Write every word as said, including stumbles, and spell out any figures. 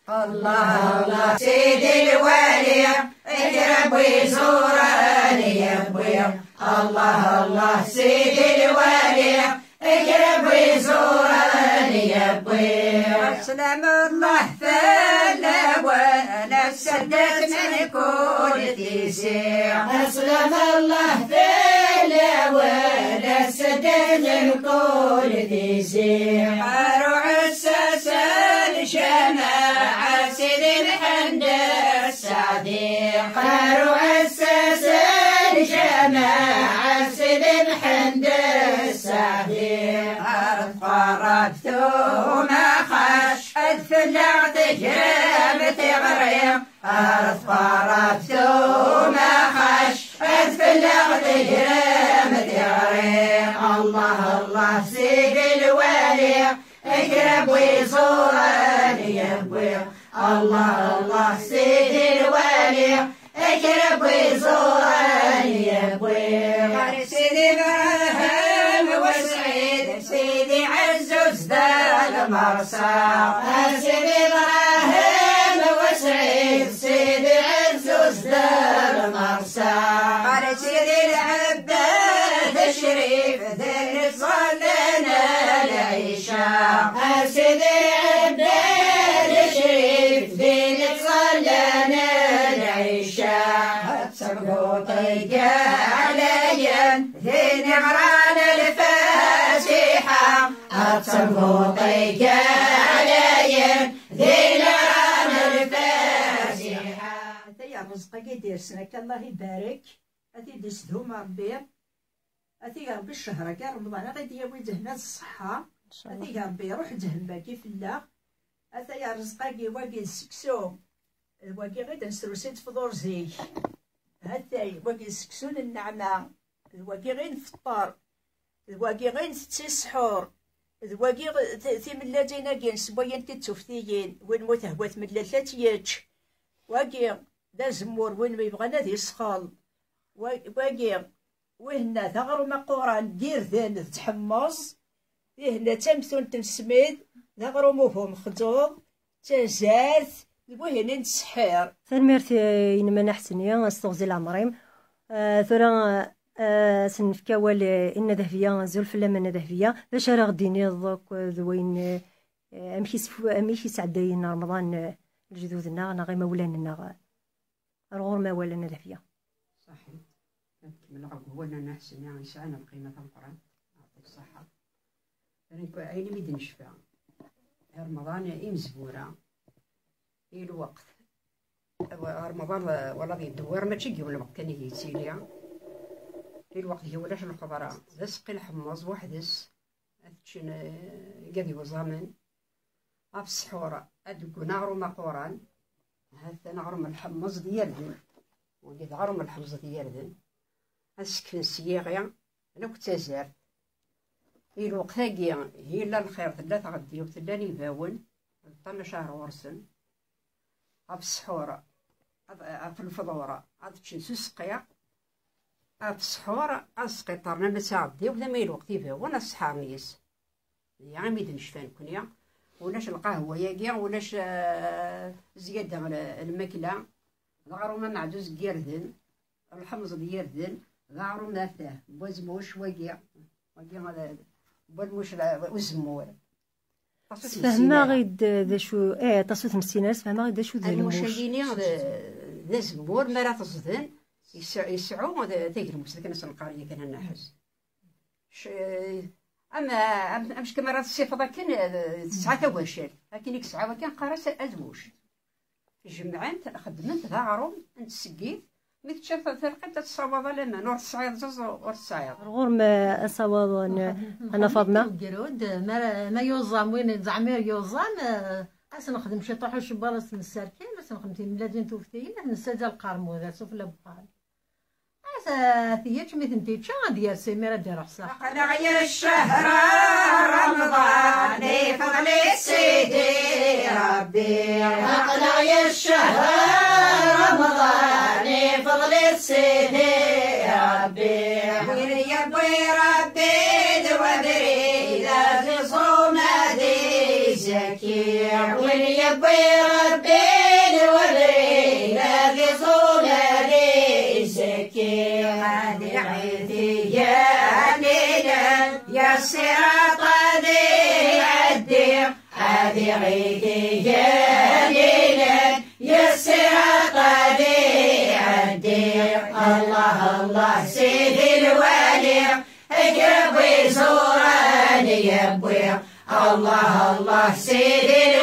الله الله سيدي الوالي، اقرب ويزورني يبوي. الله الله سيدي الوالي، اقرب ويزورني يبوي. سلام الله فلاوان، السدات من كل تيسير. سلام الله فلاوان، السدات من كل تيسير. قارو عساس الجماعة سيدي الحمد السعدي. قارو عساس الجماعة سيدي الحمد السعدي. أرض قربت وما خش، أدفلغ تجرم تغريم. أرض قربت وما خش، أدفلغ تجرم تغريم. الله الله سيدي الوالي، اقرب ويزورني يبوي. الله الله سيدي الوالي، اقرب ويزورني يبوي. قال سيدي إبراهيم وسعيد، سيدي عزوز ذا المرسى. قال سيدي إبراهيم وسعيد، سيدي عزوز ذا المرسى. قال سيدي العباد الشريف، ذي اللي صلينا العشاء. سيدي العباد الشريف، ذي اللي صلينا العشاء. تسبقوا طيق عليا، ذي نغران الفاتحة. تسبقوا طيق عليا، ذي نغران الفاتحة. هذا يا رزقك يدير سنك، الله يبارك. هذه دسدهم ربي. Ati Ṛebbi ccehr-agi Remḍan ad ɣ-id-yawi d hna d ṣṣeḥḥa. Ati Ṛebbi iṛuḥ ddhem-agi fell-aɣ. Ata ya rrezq-agi, wagi d seksu, d wagi i d-nesrusi d fḍur zik. Hatay, wagi d seksu n nneɛma, d wagi i nfeṭṭer, d wagi i ntett i ssḥur, d wagi, t-, timellalin-agi neswa-yent-id d tuftiyin, win mu tehwa tmellalt ad tt-yečč. Wagi d azemmur, win ma yebɣan ad isxel. Wa-, wagi, wihenna d aɣrum aquran n yirden d tḥemmeẓ, wihenna d tamtunt n smid, d aɣrum uhu mexduḍ, d tazart, d wihin i nettseḥḥir. Tanemmirt, eh, i Nna Ḥesni, s teɣzi leɛmer-im. Eh, tura, eh, ad sen-nefk awal, eh, i Nna Dehbiya, azul fell-am a Nna Dehbiya. D acu ara ɣ-d-tiniḍ akk, eh, d wayen, eh, amek i s-, amek i sɛeddayen Remḍan, eh, lejdud-nneɣ neɣ imawlan-nneɣ? Ar ɣur-m awal a Nna Dehbiya. Ṣaḥit. Ad kemmleɣ deg wawal n Nna Ḥesni yesɛan lqima tameqqrant. Yeɛṭi-k ṣṣeḥḥa. Ayen imi d-necfa, Remḍan imezwura, i lweqt, Remḍan wala ad yedwar, mačči deg yiwen lweqt kan i yettili. I lweqt i ulac lxeḍra, d aseqqi lḥemmeẓ weḥd-s, ad ččen, eh, igad yuẓamen. Ɣef ssḥur, ad d-wwen aɣrum aquran, ha-t-an aɣrum lḥemmeẓ d yirden. Wagi d aɣrum lḥemmeẓ d yirden. Ad sekfen s yiɣi, akk d tazart. I lweqt-agi, yella lxir, tella tɣeddiwt, llan ibawen, d ṭamacahr ɣur-sen. Ɣef ssḥur, ad, ɣef lefḍur, ad ččen s useqqi. Ɣef ssḥur, ad sqiṭren ama d taɣeddiwt, ama i lweqt ibawen, ad sḥaren yes. Dya imi d-necfa nekni, ulac lqahwa-yagi, ulac, eh, zzyada l-, lmakla, d aɣrum ameɛduz n yirden, lḥemẓ n yirden, d aɣrum atah, n wazmuc wagi, wagi, eh, n walmuc, eh, uzemmur. Aṭas ur t-nessin ara. Sfehmeɣ-id d acu, eh, aṭas ur t-nessin ara, sfehmeɣ-id d acu d lmuc. Lmuc-agi-ni d, d azemmur, mi ara t-ẓden, yes-, yesɛu d, tagelmust, akken ad s-neqqar yakan ad naḥes. C-, am, am, ameckum ara tessifeḍ akken, eh, tesɛa tawacalt. Akken i yesɛa wakken, qqar-as azmuc. Jemɛen-t, xeddmen-t d aɣrum n tseggit. Mi teččiḍ ta-, talqimt ad tessawaḍ alaman, ur tesɛiḍ ẓẓeẓ, ur tesɛiḍ. Ar ɣur-m, eh, asawaḍ n, nxeddem, Anna Faḍma. Nxeddem-it deg ugrud, ma, ma yuẓam win zeɛma yuẓam, eh, ad s-nexdem ciṭuḥ ucebbal, ad s-nesserkil, ad s-nexdem timellalin tuftiyin, ad nessazzal lqermud, ar sufella n uxxam. Ata tiyečč mi tent-yečča, ad yers imir ad d-iruḥ s axxam. Aql-aɣ yir ccehra Remḍan, ifeḍ-it Sidi Ṛebbi. Aql-aɣ yir ccehra Remḍan, ifeḍ-it Sidi Ṛebbi. Win yewwi Ṛebbi d wabrid, ad iẓum ad izaki. Win yewwi Rebbi n ubrid ad iẓum ad izekki, ad iɣit igenni-nnem, ya ṣṣiraṭ ad iɛeddi, ad iɣit igenni-nnem, ya ṣṣiraṭ ad iɛeddi. Allah, Allah, Sidi Lwali, eg Rebbi iẓuran yewwi. Allah, Allah, Sidi